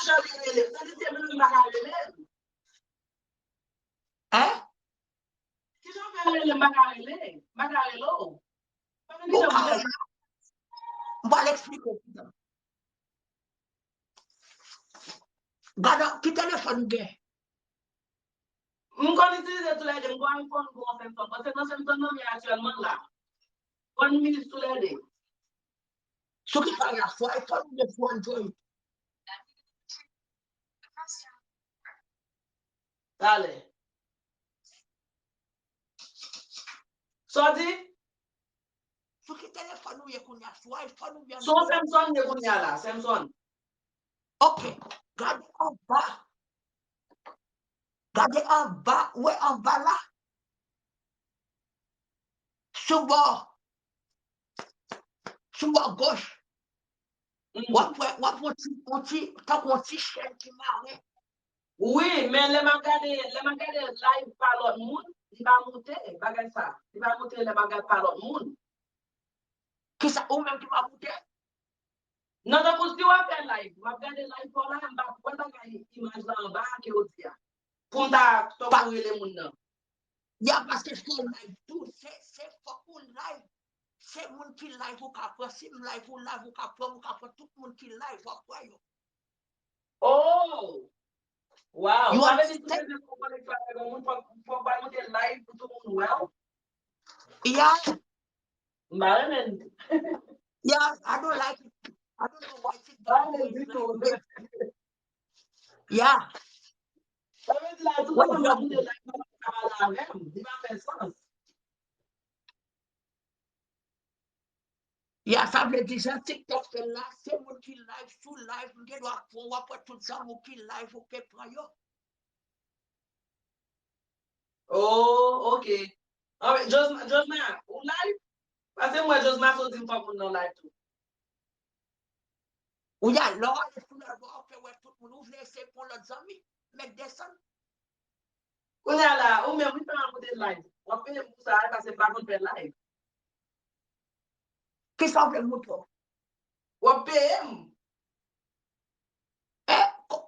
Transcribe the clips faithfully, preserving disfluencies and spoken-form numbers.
Jan li rele m, tande se menm m pa ka rele l. Hein? Kijan w fè rele m, m pa ka rele, m pa ka rele w? Tande kijan m fè. M pral eksplike w kijan. Gade ki telefòn ou gen. M konn itilize toulède, m gon iPhone, m gon Samsung. Paske nan Samsung nan m ye aktyèlman la. Konn m itilize toulède. Sou ki sa w ye a? Sou iPhone oubyen sou Android? Talè. Sa w di? Sou ki telefòn ou ye kounye a? Sou iPhone oubyen Android? Sou Samsung m ye kounye a la, Samsung. Ok. Gade anba. Gade anba. Ou wè anba la? Sou bò. Sou bò goch. W ap wè, w ap wè yon ti, yon ti, tankou yon ti chèn ki mare. Wi, men lè m ap gade, lè m ap gade live pa lòt moun, li pa moute, bagay sa. Li pa moute lè m ap gade pa lòt moun. Kisa, ou menm ki pa moute? Non, tankou si w ap fè live, m ap gade live pa w la, m pa wè bagay imaj la anba a ke w di a. Pou m ta tankou rele moun nan. Ya, paske se live tou, se, se fòk ou live. Se moun ki live ou ka pran, si m live ou live ou ka pran, ou ka pran tout moun ki live, w ap pran yo. Oh! Wow! Sa vle di si w bezwen fè koneksyon avèk yon moun, fòk, fòk w al monte live pou tout moun wè w? Yeah. M pa renmen l. Yeah, I don't like it. I don't know why people do it. Yeah. Sa vle di la, tout moun ap monte live, pa pale avè m. Li pa fè sans. Ya, sa vle di jan TikTok fè l la, se moun ki live sou live, m gen dwa pran, w ap wè tout zanmi w ki live, ou pe pran yo. Oh, ok. Anben, Josma, Josma, ou live? Paske m wè Josma sot di m fòk moun nan live tou. Ou ya, lè w ale sou live, w ap fè wè tout moun, ou vle eseye pran lòt zanmi, mèt desann. Kounye a la, ou menm, wi, fè m al monte live. W ap peye m pou sa, paske m pa konn fè live. Kisa w vle m montre w? W ap peye m. Eh, ko-,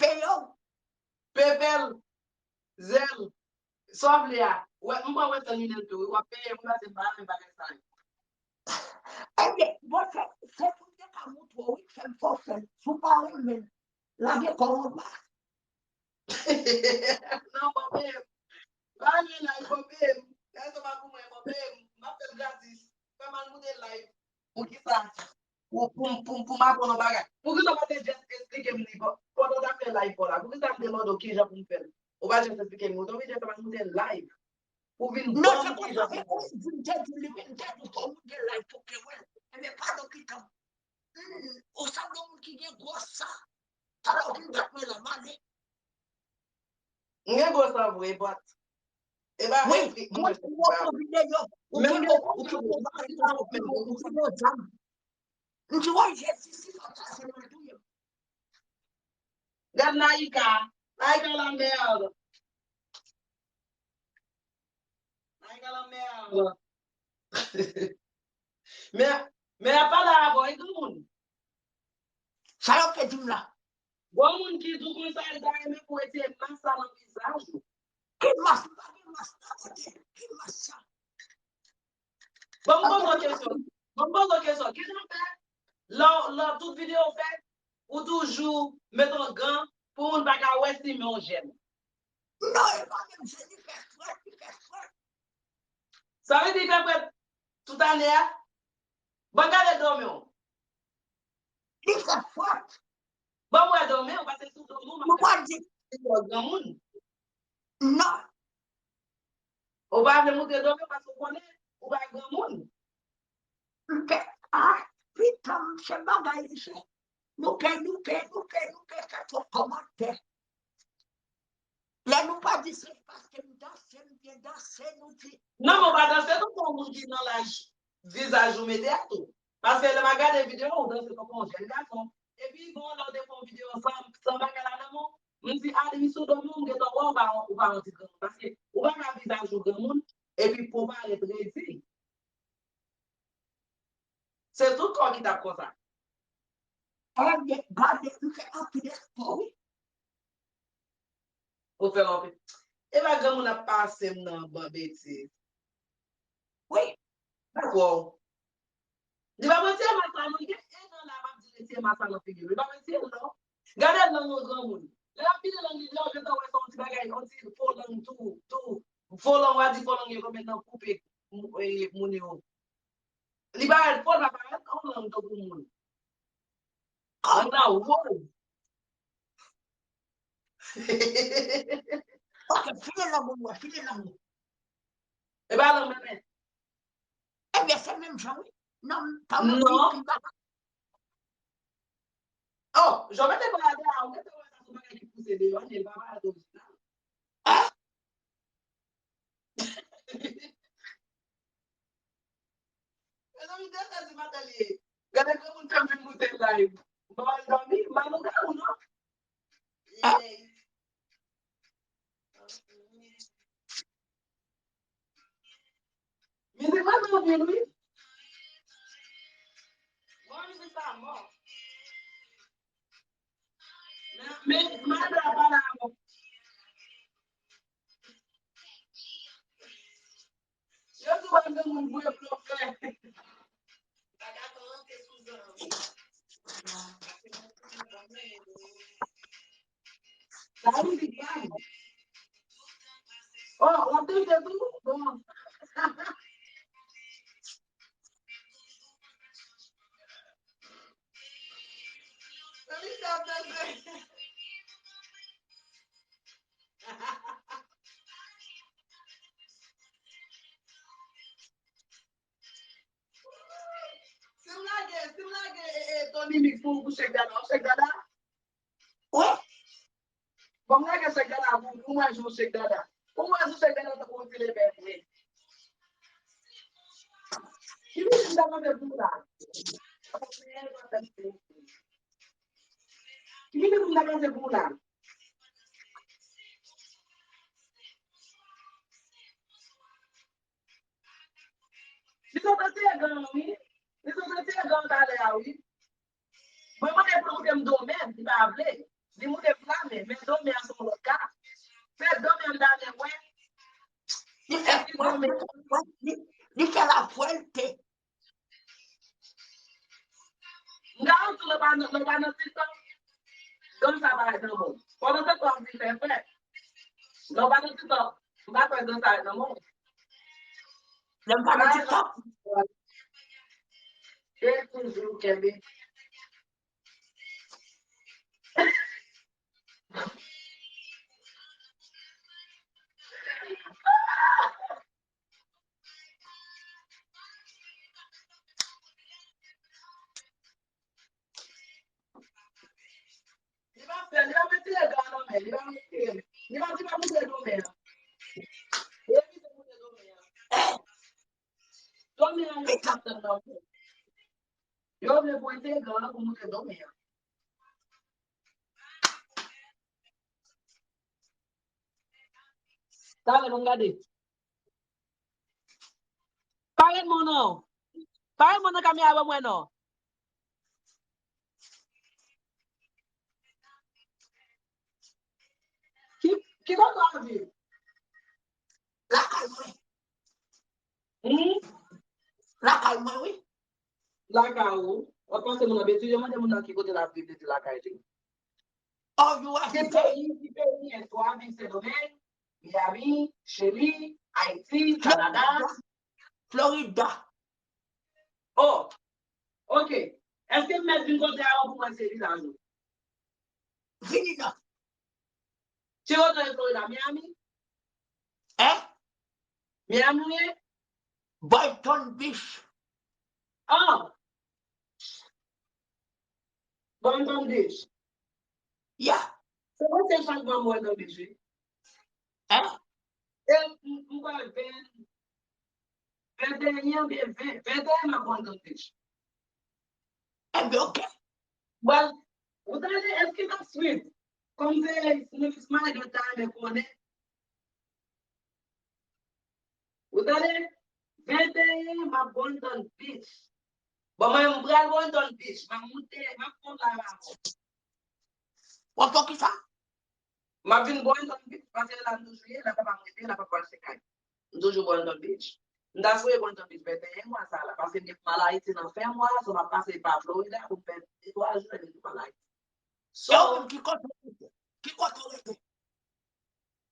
peye w? Pepèl, zèl, sa w vle a. Wè, m pran wè sèl Milen tou, wi. W ap peye m, wi, paske m pa renmen bagay sa yo. Ebyen, bon, se, se pou m te ka montre w, wi, fè m fè w fè l. Si w pa renmen l, lage kò w anba. Non, pa peye m. Pa vin la, pa peye m. Gason pa pou mwen, pa peye m. M ap fè l gratis. Fè m al monte live. Poukisa? Pou, pou, pou, pou m aprann yon bagay. Poukisa w pa te just esplike m li pa-, pandan w t ap fè live pa w la? Poukisa m te mande w kijan pou m fè l? Ou pa just esplike m, ou te oblije fè m al monte live. Pou vin ban m kijan pou m fè l. Non, se konsa, e, e, m te di li, m te di fò w monte live pou ke wè l. Ebyen, padon kitan. Hmm, ou sanble yon moun ki gen gwo san. Talè w vin bat mwen la, m ale. M gen gwo san vre, but e pa vre, wi, m wè, m wè yon videyo, ou kenbe, ou kenbe yon zam. M di, woy, Jezi, si sa pase, mwen touye m. Gad Naïka, Naïka la merde. Naïka la merde. Men, men y ap pale avè w, e granmoun. Sa yo te di m la. Granmoun ki di w konsa, l ta renmen pou w retire mas la nan vizaj ou. Ki mas? M pa gen mas nan kote. Ki mas sa? Ban m poze w kesyon. Ban m poze w kesyon. Kijan w fè? Lè, lè tout videyo w fè, ou toujou met yon gan pou moun pa ka wè si men w jèn. Non, e pa menm, se li fè frèt, li fè frèt. Sa vle di li fè frèt tout ane a? Ban m gade dòmi w. Li fè frèt. Ban m wè dòmi w, paske sou dòmi w, m ap gade. Ou pa di. Ou granmoun. Non. Ou pa vle montre dòmi w paske w konnen ou pa granmoun. M pè, ah, pitan, se bagay, se, nou pè, nou pè, nou pè, nou pè fè twòp kòmantè. Lè nou pa di se paske m danse, m byen danse, nou di. Non, men w pa danse tou, se yon moun ki nan laj vizaj ou mete a tou. Paske lè m ap gade videyo, ou danse tankou yon jèn gason. Epi, bon, lè w te fè yon videyo san, san bagay ladan, bon, m di, a, depi sou dòmi w, m gentan wè w pa, ou pa yon ti granmoun. Paske ou pa ka vizaj ou granmoun, epi pou w parèt redi. Se tout kò ki t ap konsa. Ebyen, gade, m fè anpil espò. Ou fè lòpè. E pa granmoun ap pase m nan ban betiz. Wi. Dakò. Li pa retire mask la, non, li gen en an la, m ap di retire mask la nan figi l. Li pa retire l, non. Gade lang yon granmoun. Lè l ap pile lang li, lè w gentan wè se yon ti bagay, yon ti fo lang tou, tou. Fo lang, w a di fo lang yo konbyen nan koupe, m-, e, moun yo. Li parèt fo, l pa parèt yon lang tankou moun. Lang la woz. Ok, file lang ou, file lang ou. E pa lang menm. Ebyen, se menm jan, wi. Non, pa mwen, non. Pi, pi ba. Oh, jan mete pa atè a, ou mete wè sa se bagay ki pouse deyò, li pa parèt orijinal. Ah! Mezanmi, de sèz di maten li ye. Gade granmoun k ap vin moute live. M pa pral dòmi, m pa nan kay ou non. Ah! Mizik mwen anpil, wi. Bon, mizik sa mò. Men, men, men, men, men, men, Yo di w ap gen moun vre blofè. Sa mizik pa m. Oh, w ap tande tou? Bon. Sa mizik ap tande. Si m lage, si m lage, e, e, Tony Mix pou, pou Chèk Dada, w ap Chèk Dada? Wi. Bon, m lage Chèk Dada pou, pou mwen jwe Chèk Dada. Pou mwen jwe Chèk Dada tankou yon ti lepè vre. Ki mizik m ta mande pou la? Ki mizik m ta mande pou la? Li sot retire gan, wi. Li sot retire gan talè a, wi. Mwen mande pou l moute m domè, li pa vle. Li moute m flamen, men domè a se yon lòt ka. Fè domè m talè, mwen. Li fè, li, li fè la fwèlte. M garanti w, lè w pa nan, lè w pa nan TikTok, gang sa pa ret nan men w. Pandan se tan w ap di fè frè. Lè w pa nan TikTok, m pa kwè gang sa ret nan men w. Lè m pa nan TikTok. E toujou kenbe. Li pa fè, li pa retire gan nan men, li pa retire. Li pa, li pa moute domè a. Li evite moute domè a. Domè a, yo pa tann nan men. Yo vle pou retire gan pou moute domè a. Talè, ban m gade. Pa ret mwen non. Pa ret mwen nan kamera ban mwen non. Ki, ki kote w ap viv? Lakay mwen. Hmm? Lakay mwen, wi. Lakay ou. W ap pase moun nan betiz, yo mande moun nan ki kote l ap viv, li di lakay li. Oh, U S A. Ki peyi, ki peyi, èske w ap viv Sendomeng, Miami, Chili, Ayiti, Kanada? Florida. Oh, ok. Èske m mèt vin kote a ou pou mwen se vizaj ou? Vini non. Ki kote nan Florida, Miami? Hein? Miami ou ye? Boynton Beach. Ah! Boynton Beach. Yeah. Se konsa chak mwa m Boynton Beach, wi. Hein? E m, m kwè ven, venteyen oubyen ven, venteyen m ap Boynton Beach. Enben, ok. Bon, ou tande, èske m ap swiv? Kòm se Smiley ta renmen konnen. Ou tande? Venteyen, m ap Boynton Beach. Bon, mwen, m pral Boynton Beach. M ap moute, m ap fè yon live avè w. W ap fè kisa? M ap vin Boynton Beach. paske la m toujou ye, la papa m rete, la papa m se kay. M toujou Boynton Beach. M ta sipoze Boynton Beach venteyen mwa sa la, paske m gen pou m al Ayiti nan fen mwa, so m ap pase pa Florida pou m fè de twa jou, epi pou m al Ayiti. So, e ou menm ki kote ou rete? Ki kote ou rete?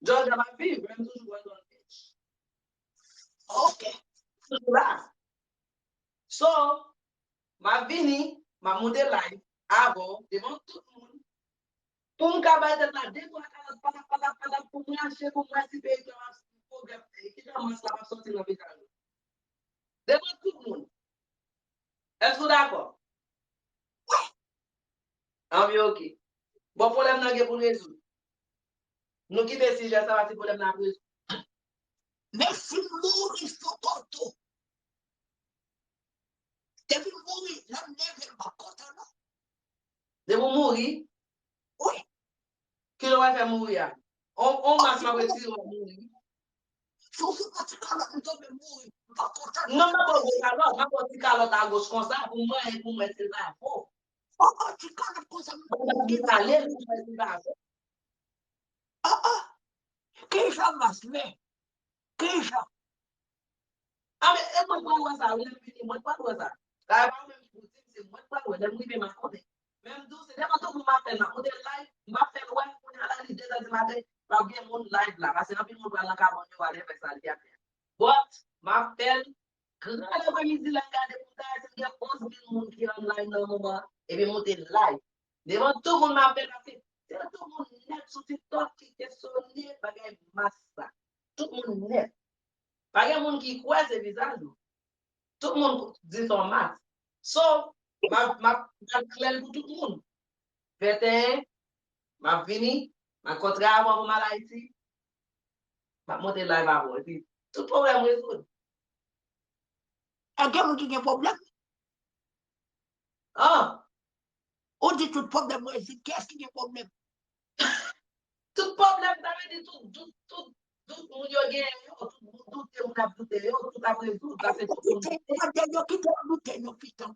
Georgia m ap viv, men m toujou Boynton Beach. Ok. Toujou la. So, m ap vini, m ap moute live avè w devan tout moun. Pou m ka bay tèt la de twa kalòt, patap, patap, patap, pou m rache, pou m wè si peyi k ap pwogrese, ki jan mas la p ap sòti nan vizaj ou. Devan tout moun. Èske w dakò? Wi. Anben, ok. Bon, pwoblèm nan gen pou l rezoud. Nou kite sijè sa, pa ti pwoblèm nan ap rezoud. Men si m mouri sou kont ou, depi m mouri, lè m leve, m pa kontan non. Depi w mouri? Wi. Ki jan w fè mouri a? On, on mas m ap retire w mouri. Si w sou yon ti kalòt, m tonbe mouri. M pa kontan non. Non, m pa ba w gwo kalòt, m ap ba w ti kalòt agoch konsa, pou mwen, pou mwen, se pa fo. Oh, oh, ti kalòt konsa, m ap pale, pou mwen, se pa fo. Ah, ah. Ki jan mas men? Ki jan? Ah, men e mwen k pral wè sa, wi, lè m vini, mwen k pral wè sa. Sa e pa ou menm ki pou di m, se mwen k pral wè, lè m rive, m a konnen. Men m di w, se devan tout moun m ap fè l, m ap moute live, m ap fè l wè, kounye a la, li de zè di maten, p ap gen moun live la, paske anpil moun pral nan kabann yo, whatever sa li ap fè. But, m ap fè l, gran aprèmidi, lè m gade pou m ta wè si m gen onz mil moun ki online nan moman, epi m moute live. Devan tout moun m ap fè l, paske se tout moun nèt sou TikTok ki kesyone bagay mas sa. Tout moun nèt. Pa gen moun ki kwè se vizaj ou. Tout moun di se yon mas. So, m ap, m ap, m ap klè l pou tout moun. Venteyen, m ap vini, m ap kontre avè w pou m al Ayiti, m ap monte live avè w, epi tout pwoblèm rezoud. Èske gen moun ki gen pwoblèm? Ah! Ou di tout pwoblèm rezoud, kiyès ki gen pwoblèm? Tout pwoblèm, sa vle di tout, tout, tout, tout moun yo genyen yo, tout moun doute, moun ap doute yo, tout ap rezoud, paske tout moun doute. Kite yo, kite yo doute yo pito.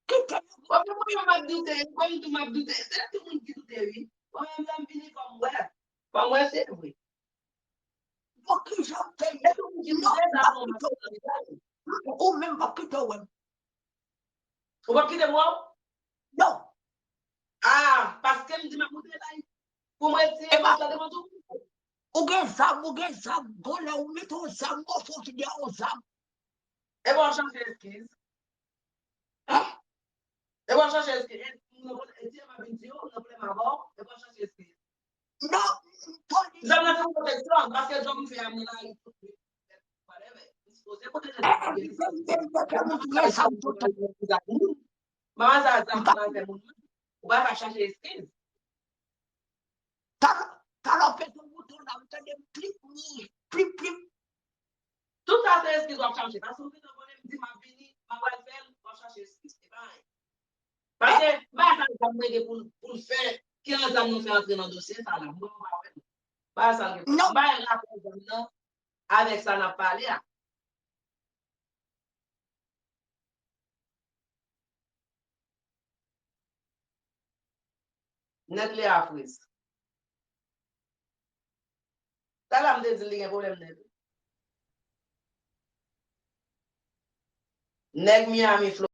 Kite yo. Bon, men mwen menm m ap doute, mwen menm tou m ap doute. Se tout moun ki doute, wi. Mwen menm lè m vini, fò m wè. Fò m wè se vre. Bon, ki jan w te ye? E tout moun ki doute, sa m ap kite w wè. Ou menm p ap kite w wè m. Ou p ap kite m wè w? Non. Ah, paske m di m ap moute live pou m retire mas la devan tout moun. Ou gen zam, ou gen zam. Gon lè ou mete yon zam, gon fò ki gen yon zam. E bon, chanje eskiz. Hein? E w ap chache eskiz. E, nan pwoblè-, e, si m ap vin di w, nan pwoblèm avè w, e w ap chache eskiz. Non, m poli. Zam nan se yon pwoteksyon, paske zam m fè a m nan lari tout. Whatever. M sipoze pwoteje tèt mwen. Mama sa, zam nan fè moun. Ou pa ka chache eskiz. Talè, talè w pete yon bouton la, m tande m plip, plip, plip. Tout sa se eskiz w ap chache. Paske w gentan konnen m di m ap vini, m ap al fè l, w ap chache eskiz. Se pa anyen. Paske, bagay sa, zam mwen gen pou l, pou l fè, ki jan zam nou fè antre nan dosye sa la? Mwen, mwen pa wè l. Bagay sa l gen pou l. Non. M pa wè rapò zam nan avèk sa n ap pale a. Nèg Lea Fritz. Talè a m te di l li gen pwoblèm nèt. Nèg Miami, Florida.